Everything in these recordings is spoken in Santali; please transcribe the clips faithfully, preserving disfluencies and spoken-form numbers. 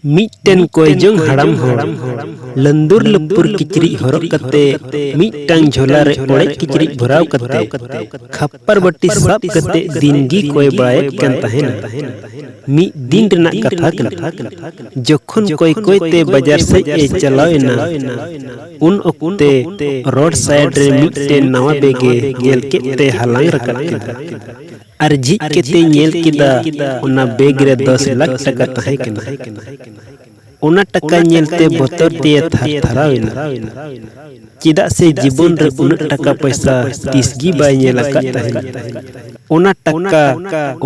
ᱢᱤᱫᱴᱮᱱ ᱠᱚᱭᱡᱚᱝ ᱦᱟᱲᱟᱢ ᱦᱚᱲ ᱞᱟᱹᱱᱫᱩᱨ ᱞᱟᱹᱯᱩᱨ ᱠᱤᱪᱨᱤᱡ ᱦᱚᱨᱚᱜ ᱠᱟᱛᱮ, ᱢᱤᱫᱴᱟᱝ ᱡᱷᱚᱞᱟ ᱨᱮ ᱚᱲᱮᱡ ᱠᱤᱪᱨᱤᱡ ᱵᱷᱚᱨᱟᱣ ᱠᱟᱛᱮ, ᱠᱷᱟᱯᱯᱟᱨ ᱵᱟᱹᱴᱤ ᱥᱟᱵ ᱠᱟᱛᱮ ᱫᱤᱱ ᱜᱮ ᱠᱚᱭ ᱵᱟᱲᱟᱭᱮᱫ ᱠᱟᱱ ᱛᱟᱦᱮᱱᱟ᱾ ᱢᱤᱫ ᱫᱤᱱ ᱨᱮᱱᱟᱜ ᱠᱟᱛᱷᱟ ᱠᱟᱱᱟ, ᱡᱚᱠᱷᱚᱱ ᱠᱚᱭ ᱠᱚᱭ ᱛᱮ ᱵᱟᱡᱟᱨ ᱥᱮᱫ ᱮ ᱪᱟᱞᱟᱣ ᱮᱱᱟ, ᱩᱱ ᱚᱠᱛᱮ ᱨᱳᱰ ᱥᱟᱭᱤᱰ ᱨᱮ ᱢᱤᱫᱴᱮᱱ ᱱᱟᱣᱟ ᱵᱮᱜᱽ ᱮ ᱧᱮᱞ ᱠᱮᱫ ᱛᱮ ᱦᱟᱞᱟᱝ ᱨᱟᱠᱟᱵ ᱠᱮᱫᱟ᱾ ᱟᱨ ᱡᱷᱤᱡ ᱠᱟᱛᱮ ᱧᱮᱞ ᱠᱮᱫᱟ, ᱚᱱᱟ ᱵᱮᱜᱽ ᱨᱮ ᱫᱚᱥ ᱞᱟᱠᱷ ᱴᱟᱠᱟ ᱛᱟᱦᱮᱸ ᱠᱟᱱᱟ᱾ ᱚᱱᱟ ᱴᱟᱠᱟ ᱧᱮᱞᱛᱮ ᱵᱚᱛᱚᱨ ᱛᱮᱭ ᱛᱷᱟᱨ ᱛᱷᱟᱨᱟᱣ ᱮᱱᱟ, ᱪᱮᱫᱟᱜ ᱥᱮ ᱡᱤᱵᱚᱱ ᱨᱮ ᱩᱱᱟᱹᱜ ᱴᱟᱠᱟ ᱯᱚᱭᱥᱟ ᱛᱤᱥ ᱜᱮ ᱵᱟᱭ ᱧᱮᱞ ᱟᱠᱟᱫ ᱛᱟᱦᱮᱸᱱ᱾ ᱚᱱᱟ ᱴᱟᱠᱟ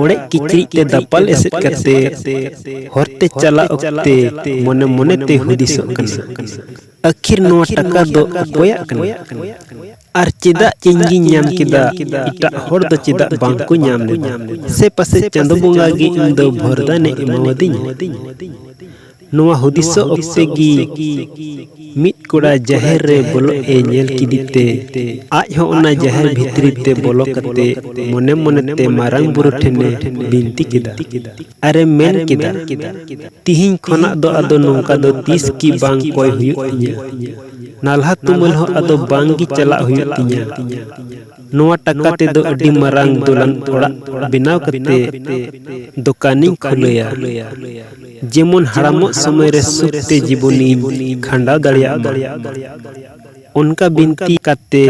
ᱚᱲᱮᱡ ᱠᱤᱪᱨᱤᱡ ᱛᱮ ᱫᱟᱯᱟᱞ ᱮᱥᱮᱫ ᱠᱟᱛᱮ ᱦᱚᱨᱛᱮ ᱪᱟᱞᱟᱜ ᱚᱠᱛᱮ ᱢᱚᱱᱮ ᱢᱚᱱᱮ ᱛᱮ ᱦᱩᱫᱤᱥᱚᱜ ᱠᱟᱱᱟ, ᱟᱹᱠᱷᱤᱨ ᱱᱚᱣᱟ ᱴᱟᱠᱟ ᱫᱚ ᱚᱠᱚᱭᱟᱜ ᱠᱟᱱᱟ? ᱟᱨ ᱪᱮᱫᱟᱜ ᱤᱧ ᱜᱤᱧ ᱧᱟᱢ ᱠᱮᱫᱟ, ᱮᱴᱟᱜ ᱦᱚᱲ ᱫᱚ ᱪᱮᱫᱟᱜ ᱵᱟᱝ ᱠᱚ ᱧᱟᱢ ᱞᱮᱫᱟ? ᱥᱮ ᱯᱟᱥᱮᱡ ᱪᱟᱸᱫᱚ ᱵᱚᱸᱜᱟ ᱜᱮ ᱤᱧ ᱫᱚ ᱵᱷᱚᱨᱫᱟᱱᱮ ᱮᱢᱟᱣᱟᱫᱤᱧᱟ? ᱱᱚᱣᱟ ᱦᱩᱫᱤᱥᱚᱜ ᱚᱠᱛᱮ ᱜᱮ ᱢᱤᱫ ᱠᱚᱲᱟ ᱡᱟᱦᱮᱨ ᱨᱮ ᱵᱚᱞᱚᱜ ᱮ ᱧᱮᱞ ᱠᱮᱫᱮ ᱛᱮ, ᱟᱡ ᱦᱚᱸ ᱚᱱᱟ ᱡᱟᱦᱮᱨ ᱵᱷᱤᱛᱨᱤ ᱛᱮ ᱵᱚᱞᱚ ᱠᱟᱛᱮ ᱢᱚᱱᱮ ᱢᱚᱱᱮ ᱛᱮ ᱢᱟᱨᱟᱝ ᱵᱩᱨᱩ ᱴᱷᱮᱱᱮ ᱵᱤᱱᱛᱤ ᱠᱮᱫᱟ᱾ ᱟᱨᱮ ᱢᱮᱱ ᱠᱮᱫᱟ, "ᱛᱤᱦᱤᱧ ᱠᱷᱚᱱᱟᱜ ᱫᱚ ᱟᱫᱚ ᱱᱚᱝᱠᱟ ᱫᱚ ᱛᱤᱥ ᱜᱮ ᱵᱟᱝ ᱠᱚᱭ ᱦᱩᱭᱩᱜ ᱛᱤᱧᱟᱹ᱾ ᱱᱟᱞᱦᱟ ᱛᱩᱢᱟᱹᱞ ᱦᱚᱸ ᱟᱫᱚ ᱵᱟᱝ ᱜᱮ ᱪᱟᱞᱟᱜ ᱦᱩᱭᱩᱜ ᱛᱤᱧᱟᱹ᱾ ᱱᱚᱣᱟ ᱴᱟᱠᱟ ᱛᱮᱫᱚ ᱟᱹᱰᱤ ᱢᱟᱨᱟᱝ ᱫᱚᱞᱟᱱ ᱚᱲᱟᱜ ᱵᱮᱱᱟᱣ ᱠᱟᱛᱮ ᱫᱚᱠᱟᱱᱤᱧ ᱠᱷᱩᱞᱟᱹᱭᱟ, ᱡᱮᱢᱚᱱ ᱦᱟᱲᱟᱢᱚᱜ ᱥᱚᱢᱚᱭ ᱨᱮ ᱥᱩᱠ ᱛᱮ ᱡᱤᱵᱚᱱᱤᱧ ᱠᱷᱟᱸᱰᱟᱣ ᱫᱟᱲᱮᱭᱟᱜ ᱢᱟ᱾" ᱚᱱᱠᱟ ᱵᱤᱱᱛᱤ ᱠᱟᱛᱮ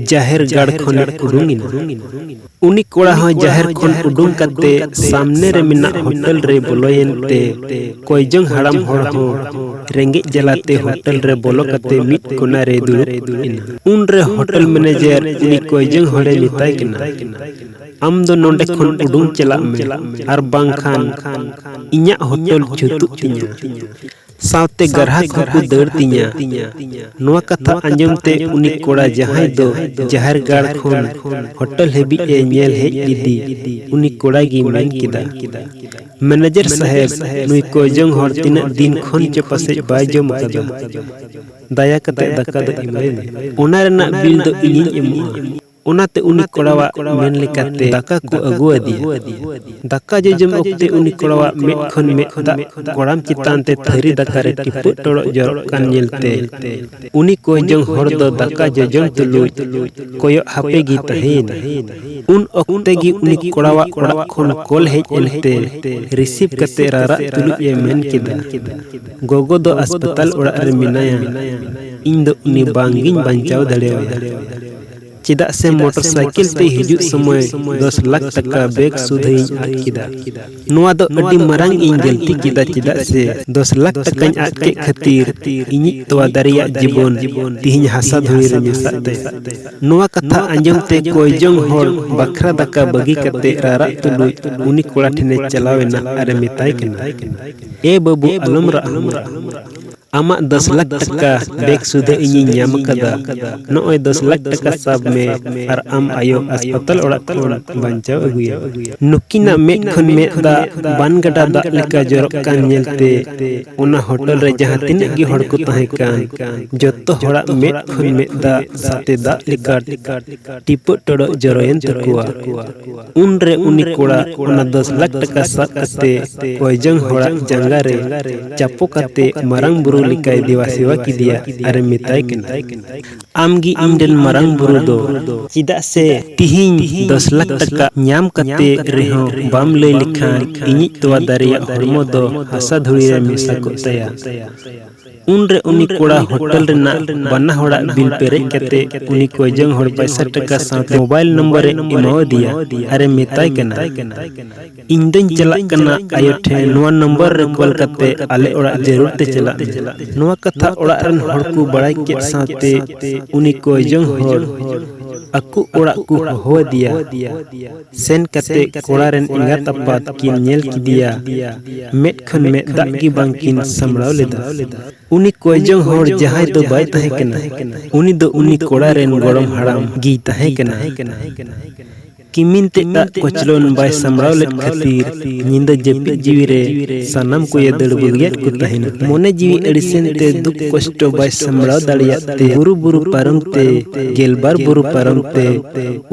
ᱡᱟᱦᱮᱨ ᱜᱟᱲ ᱠᱷᱚᱱᱮ ᱩᱰᱩᱝ ᱮᱱᱟ᱾ ᱩᱱᱤ ᱠᱚᱲᱟ ᱦᱚᱸ ᱡᱟᱦᱮᱨ ᱠᱷᱚᱱ ᱩᱰᱩᱝ ᱠᱟᱛᱮ ᱥᱟᱢᱱᱮ ᱨᱮ ᱢᱮᱱᱟᱜ ᱦᱳᱴᱮᱞ ᱨᱮ ᱵᱚᱞᱚᱭᱮᱱ ᱛᱮ, ᱠᱚᱭᱡᱚᱝ ᱦᱟᱲᱟᱢ ᱦᱚᱲ ᱦᱚᱸ ᱨᱮᱸᱜᱮᱡ ᱡᱟᱞᱟᱛᱮ ᱦᱳᱴᱮᱞ ᱨᱮ ᱵᱚᱞᱚ ᱠᱟᱛᱮ ᱢᱤᱫ ᱠᱚᱱᱟ ᱨᱮ ᱫᱩᱲᱩᱵ ᱮᱱᱟ᱾ ᱩᱱᱨᱮ ᱦᱳᱴᱮᱞ ᱢᱮᱱᱮᱡᱟᱨ ᱩᱱᱤ ᱠᱚᱭᱡᱚᱝ ᱦᱚᱲᱮ ᱢᱮᱛᱟᱭ ᱠᱟᱱᱟ, "ᱟᱢ ᱫᱚ ᱱᱚᱰᱮ ᱠᱷᱚᱱ ᱩᱰᱩᱝ ᱪᱟᱞᱟᱜ ᱢᱮ, ᱟᱨ ᱵᱟᱝᱠᱷᱟᱱ ᱤᱧᱟᱜ ᱦᱳᱴᱮᱞ ᱪᱷᱩᱛᱩᱜ ᱛᱤᱧᱟ, ᱥᱟᱶᱛᱮ ᱜᱟᱨᱦᱟᱠ ᱦᱚᱸᱠᱚ ᱫᱟᱹᱲ ᱛᱤᱧᱟ᱾" ᱱᱚᱣᱟ ᱠᱟᱛᱷᱟ ᱟᱸᱡᱚᱢ ᱛᱮ ᱩᱱᱤ ᱠᱚᱲᱟ, ᱡᱟᱦᱟᱸᱭ ᱫᱚ ᱡᱟᱦᱮᱨ ᱜᱟᱲ ᱠᱷᱚᱱ ᱦᱳᱴᱮᱞ ᱦᱟᱹᱵᱤᱡ ᱮ ᱧᱮᱞ ᱦᱮᱡ ᱞᱮᱫᱮ, ᱩᱱᱤ ᱠᱚᱲᱟ ᱜᱮ ᱢᱮᱱ ᱠᱮᱫᱟ, "ᱢᱮᱱᱮᱡᱟᱨ ᱥᱟᱦᱮᱵᱽ, ᱱᱩᱭ ᱠᱚᱭᱡᱚᱝ ᱦᱚᱲ ᱛᱤᱱᱟᱹᱜ ᱫᱤᱱ ᱠᱷᱚᱱ ᱪᱚ ᱯᱟᱥᱮᱡ ᱵᱟᱭ ᱡᱚᱢ ᱟᱠᱟᱫᱟ᱾ ᱫᱟᱭᱟ ᱠᱟᱛᱮ ᱫᱟᱠᱟ ᱫᱚ ᱮᱢᱟᱭ ᱢᱮ᱾ ᱚᱱᱟ ᱨᱮᱱᱟᱜ ᱵᱤᱞ ᱫᱚ ᱤᱧᱤᱧ ᱮᱢᱚᱜᱼᱟ᱾" ᱚᱱᱟᱛᱮ ᱩᱱᱤ ᱠᱚᱲᱟᱣᱟᱜ ᱢᱮᱱ ᱞᱮᱠᱟᱛᱮ ᱫᱟᱠᱟ ᱠᱚ ᱟᱹᱜᱩ ᱟᱫᱮᱭᱟ᱾ ᱫᱟᱠᱟ ᱡᱚᱡᱚᱢ ᱚᱠᱛᱮ ᱩᱱᱤ ᱠᱚᱲᱟᱣᱟᱜ ᱢᱮᱫ ᱠᱷᱚᱱ ᱢᱮᱫ ᱫᱟᱜ ᱠᱚᱲᱟᱢ ᱪᱮᱛᱟᱱ ᱛᱮ ᱛᱷᱟᱹᱨᱤ ᱫᱟᱠᱟ ᱨᱮ ᱴᱤᱯᱟᱹᱜ ᱴᱚᱲᱚᱜ ᱡᱚᱨᱚᱜ ᱠᱟᱱ ᱧᱮᱞᱛᱮ ᱩᱱᱤ ᱠᱚᱭ ᱡᱚᱝ ᱦᱚᱲ ᱫᱚ ᱫᱟᱠᱟ ᱡᱚᱡᱚᱢ ᱛᱩᱞᱩᱡ ᱠᱚᱭᱚᱜ ᱦᱟᱯᱮ ᱜᱮ ᱛᱟᱦᱮᱸᱭᱮᱱᱟ᱾ ᱩᱱ ᱚᱠᱛᱮ ᱜᱮ ᱩᱱᱤ ᱠᱚᱲᱟᱣᱟᱜ ᱚᱲᱟᱜ ᱠᱷᱚᱱ ᱠᱚᱞ ᱦᱮᱡ ᱮᱱᱛᱮ ᱨᱤᱥᱤᱵᱷ ᱠᱟᱛᱮ ᱨᱟᱨᱟᱜ ᱛᱩᱞᱩᱡ ᱮ ᱢᱮᱱ ᱠᱮᱫᱟ, "ᱜᱚᱜᱚ ᱫᱚ ᱦᱟᱥᱯᱟᱛᱟᱞ ᱚᱲᱟᱜ ᱨᱮ ᱢᱮᱱᱟᱭᱟ, ᱤᱧ ᱫᱚ ᱩᱱᱤ ᱵᱟᱝ ᱜᱤᱧ ᱵᱟᱧᱪᱟᱣ ᱫᱟᱲᱮᱣᱟᱭᱟ᱾ ᱪᱮᱫᱟᱜ ᱥᱮ ᱢᱚᱴᱚᱨ ᱥᱟᱭᱠᱮᱞ ᱛᱮ ᱦᱤᱡᱩᱜ ᱥᱚᱢᱚᱭ ᱫᱚᱥ ᱞᱟᱠᱷ ᱴᱟᱠᱟ ᱵᱮᱜᱽ ᱥᱩᱫᱷᱟᱹᱧ ᱟᱫ ᱠᱮᱫᱟ᱾ ᱱᱚᱣᱟ ᱫᱚ ᱟᱹᱰᱤ ᱢᱟᱨᱟᱝ ᱤᱧ ᱜᱟᱹᱞᱛᱤ ᱠᱮᱫᱟ, ᱪᱮᱫᱟᱜ ᱥᱮ ᱫᱚᱥ ᱞᱟᱠᱷ ᱴᱟᱠᱟᱧ ᱟᱫ ᱠᱮᱫ ᱠᱷᱟᱹᱛᱤᱨ ᱤᱧᱤᱡ ᱛᱚᱣᱟ ᱫᱟᱨᱮᱭᱟᱜ ᱡᱤᱵᱚᱱ ᱛᱤᱦᱤᱧ ᱦᱟᱥᱟ ᱫᱷᱩᱲᱤ ᱨᱮ ᱢᱮᱥᱟᱜ ᱛᱟᱭᱟ᱾" ᱱᱚᱣᱟ ᱠᱟᱛᱷᱟ ᱟᱸᱡᱚᱢ ᱛᱮ ᱠᱚᱭ ᱡᱚᱝ ᱦᱚᱲ ᱵᱟᱠᱷᱨᱟ ᱫᱟᱠᱟ ᱵᱟᱹᱜᱤ ᱠᱟᱛᱮ ᱨᱟᱨᱟᱜ ᱛᱩᱞᱩᱡ ᱩᱱᱤ ᱠᱚᱲᱟ ᱴᱷᱮᱱᱮ ᱪᱟᱞᱟᱣ ᱮᱱᱟ ᱟᱨᱮ ᱢᱮᱛᱟᱭ ᱠᱟᱱᱟ, "ᱮ ᱵᱟᱹᱵᱩ, ᱟᱞᱚᱢ ᱨᱟᱜ ᱦᱟᱢᱟ᱾ ᱟᱢᱟᱜ ᱫᱚᱥ ᱞᱟᱠᱷ ᱴᱟᱠᱟ ᱵᱮᱜᱽ ᱥᱩᱫᱷᱟᱹ ᱤᱧᱤᱧ ᱧᱟᱢ ᱟᱠᱟᱫᱟ᱾ ᱱᱚᱜᱼᱚᱭ ᱫᱚᱥ ᱞᱟᱠᱷ ᱴᱟᱠᱟ ᱥᱟᱵ ᱢᱮ ᱟᱨ ᱟᱢ ᱟᱭᱳ ᱦᱟᱥᱯᱟᱛᱟᱞ ᱚᱲᱟᱜ ᱠᱷᱚᱱ ᱵᱟᱧᱪᱟᱣ ᱟᱹᱜᱩᱭᱮᱢ᱾" ᱱᱩᱠᱤᱱᱟᱜ ᱢᱮᱫ ᱠᱷᱚᱱ ᱢᱮᱫ ᱫᱟᱜ ᱵᱟᱱ ᱜᱟᱰᱟ ᱫᱟᱜ ᱞᱮᱠᱟ ᱡᱚᱨᱚᱜ ᱠᱟᱱ ᱧᱮᱞᱛᱮ ᱚᱱᱟ ᱦᱳᱴᱮᱞ ᱨᱮ ᱡᱟᱦᱟᱸ ᱛᱤᱱᱟᱹᱜ ᱜᱮ ᱦᱚᱲ ᱠᱚ ᱛᱟᱦᱮᱸ ᱠᱟᱱ, ᱡᱚᱛᱚ ᱦᱚᱲᱟᱜ ᱢᱮᱫ ᱠᱷᱚᱱ ᱢᱮᱫ ᱫᱟᱜ ᱥᱟᱛᱮ ᱫᱟᱜ ᱞᱮᱠᱟ ᱴᱤᱯᱟᱹᱜ ᱴᱚᱰᱚᱜ ᱡᱚᱨᱚᱭᱮᱱ ᱛᱟᱠᱚᱣᱟ᱾ ᱩᱱᱨᱮ ᱩᱱᱤ ᱠᱚᱲᱟ ᱚᱱᱟ ᱫᱚᱥ ᱞᱟᱠᱷ ᱴᱟᱠᱟ ᱥᱟᱵ ᱠᱟᱛᱮ ᱠᱚᱭᱡᱚᱝ ᱦᱚᱲᱟᱜ ᱡᱟᱸᱜᱟ ᱨᱮ ᱪᱟᱯᱚ ᱠᱟᱛᱮ ᱢᱟᱨᱟᱝ ᱵᱩᱨᱩ ᱞᱮᱠᱟᱭ ᱫᱮᱣᱟ ᱥᱮᱣᱟ ᱠᱮᱫᱮᱭᱟ ᱟᱨᱮ ᱢᱮᱛᱟᱭ ᱠᱟᱱᱟ, "ᱟᱢ ᱜᱮ ᱤᱧ ᱨᱮᱱ ᱢᱟᱨᱟᱝ ᱵᱩᱨᱩ ᱫᱚ, ᱪᱮᱫᱟᱜ ᱥᱮ ᱛᱤᱦᱤᱧ ᱫᱚᱥ ᱞᱟᱠᱷ ᱴᱟᱠᱟ ᱧᱟᱢ ᱠᱟᱛᱮ ᱨᱮᱦᱚᱸ ᱵᱟᱢ ᱞᱟᱹᱭ ᱞᱮᱠᱷᱟᱱ ᱤᱧᱤᱡ ᱛᱚᱣᱟ ᱫᱟᱨᱮᱭᱟᱜ ᱦᱚᱲᱢᱚ ᱫᱚ ᱦᱟᱥᱟ ᱫᱷᱩᱲᱤ ᱨᱮ ᱢᱮᱥᱟ ᱠᱚᱜ ᱛᱟᱭᱟ᱾" ᱩᱱᱨᱮ ᱩᱱᱤ ᱠᱚᱲᱟ ᱦᱳᱴᱮᱞ ᱨᱮᱱᱟᱜ ᱵᱟᱱᱟ ᱦᱚᱲᱟᱜ ᱵᱤᱞ ᱯᱮᱨᱮᱡ ᱠᱟᱛᱮ ᱩᱱᱤ ᱠᱚᱭᱡᱚᱝ ᱦᱚᱲ ᱯᱚᱭᱥᱟ ᱴᱟᱠᱟ ᱥᱟᱶᱛᱮ ᱢᱳᱵᱟᱭᱤᱞ ᱱᱚᱢᱵᱚᱨ ᱮ ᱮᱢᱟᱣᱟᱫᱮᱭᱟ ᱟᱨᱮ ᱢᱮᱛᱟᱭ ᱠᱟᱱᱟ, "ᱤᱧ ᱫᱚᱧ ᱪᱟᱞᱟᱜ ᱠᱟᱱᱟ ᱟᱭᱳ ᱴᱷᱮᱱ, ᱱᱚᱣᱟ ᱱᱚᱢᱵᱚᱨ ᱨᱮ ᱠᱚᱞ ᱠᱟᱛᱮ ᱟᱞᱮ ᱚᱲᱟᱜ ᱡᱟᱹᱨᱩᱲ ᱛᱮ ᱪᱟᱞᱟᱜ ᱢᱮ᱾" ᱱᱚᱣᱟ ᱠᱟᱛᱷᱟ ᱚᱲᱟᱜ ᱨᱮᱱ ᱦᱚᱲ ᱠᱚ ᱵᱟᱲᱟᱭ ᱠᱮᱫ ᱥᱟᱶᱛᱮ ᱩᱱᱤ ᱠᱚᱭᱡᱚᱝ ᱦᱚᱲ ᱟᱠᱚ ᱚᱲᱟᱜ ᱠᱚ ᱦᱚᱦᱚ ᱟᱫᱮᱭᱟ᱾ ᱥᱮᱱ ᱠᱟᱛᱮ ᱠᱚᱲᱟ ᱨᱮᱱ ᱮᱸᱜᱟᱛ ᱟᱯᱟᱛ ᱠᱤᱱ ᱧᱮᱞ ᱠᱮᱫᱮᱭᱟ, ᱢᱮᱫ ᱠᱷᱚᱱ ᱢᱮᱫ ᱫᱟᱜ ᱜᱮ ᱵᱟᱝ ᱠᱤᱱ ᱥᱟᱢᱵᱲᱟᱣ ᱞᱮᱫᱟ᱾ ᱩᱱᱤ ᱠᱚᱭᱡᱚᱝ ᱦᱚᱲ ᱡᱟᱦᱟᱸᱭ ᱫᱚ ᱵᱟᱭ ᱛᱟᱦᱮᱸ ᱠᱟᱱᱟ, ᱩᱱᱤ ᱫᱚ ᱩᱱᱤ ᱠᱚᱲᱟ ᱨᱮᱱ ᱜᱚᱲᱚᱢ ᱦᱟᱲᱟᱢ ᱜᱮᱭ ᱛᱟᱦᱮᱸ ᱠᱟᱱᱟ᱾ ᱠᱤᱢᱤᱱ ᱛᱮᱫ ᱟᱜ ᱠᱚᱪᱞᱚᱱ ᱵᱟᱭ ᱥᱟᱢᱵᱲᱟᱣ ᱞᱮᱫ ᱠᱷᱟᱹᱛᱤᱨ ᱧᱤᱫᱟᱹ ᱡᱟᱹᱯᱤᱫ ᱡᱤᱣᱤ ᱨᱮ ᱥᱟᱱᱟᱢ ᱠᱚᱭᱮ ᱫᱟᱹᱲ ᱵᱟᱹᱜᱤᱭᱟᱫ ᱠᱚ ᱛᱟᱦᱮᱱᱟ᱾ ᱢᱚᱱᱮ ᱡᱤᱣᱤ ᱟᱹᱲᱤᱥᱮᱱ ᱛᱮ ᱫᱩᱠ ᱠᱚᱥᱴᱚ ᱵᱟᱭ ᱥᱟᱢᱵᱲᱟᱣ ᱫᱟᱲᱮᱭᱟᱫ ᱛᱮ ᱵᱩᱨᱩ ᱵᱩᱨᱩ ᱯᱟᱨᱚᱢ ᱛᱮ, ᱜᱮᱞᱵᱟᱨ ᱵᱩᱨᱩ ᱯᱟᱨᱚᱢ ᱛᱮ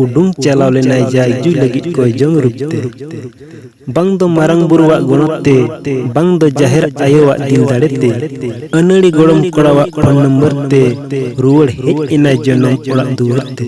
ᱩᱰᱩᱝ ᱪᱟᱞᱟᱣ ᱞᱮᱱᱟᱭ ᱡᱟᱭ ᱡᱩᱭ ᱞᱟᱹᱜᱤᱫ ᱠᱚᱭ ᱡᱚᱝ ᱨᱩᱯ ᱛᱮ᱾ ᱵᱟᱝ ᱫᱚ ᱢᱟᱨᱟᱝ ᱵᱩᱨᱩᱣᱟᱜ ᱜᱚᱲᱚ ᱛᱮ, ᱵᱟᱝ ᱫᱚ ᱡᱟᱦᱮᱨ ᱟᱭᱳᱣᱟᱜ ᱫᱤᱞ ᱫᱟᱲᱮ ᱛᱮ, ᱟᱹᱱᱟᱹᱲᱤ ᱜᱚᱲᱚᱢ ᱠᱚᱲᱟᱣᱟᱜ ᱯᱷᱳᱱ ᱱᱚᱢᱵᱚᱨ ᱛᱮ ᱨᱩᱣᱟᱹᱲ ᱦᱮᱡ ᱮᱱᱟᱭ ᱡᱚᱱᱚᱢ ᱚᱲᱟᱜ ᱫᱩᱣᱟᱹᱨ ᱛᱮ᱾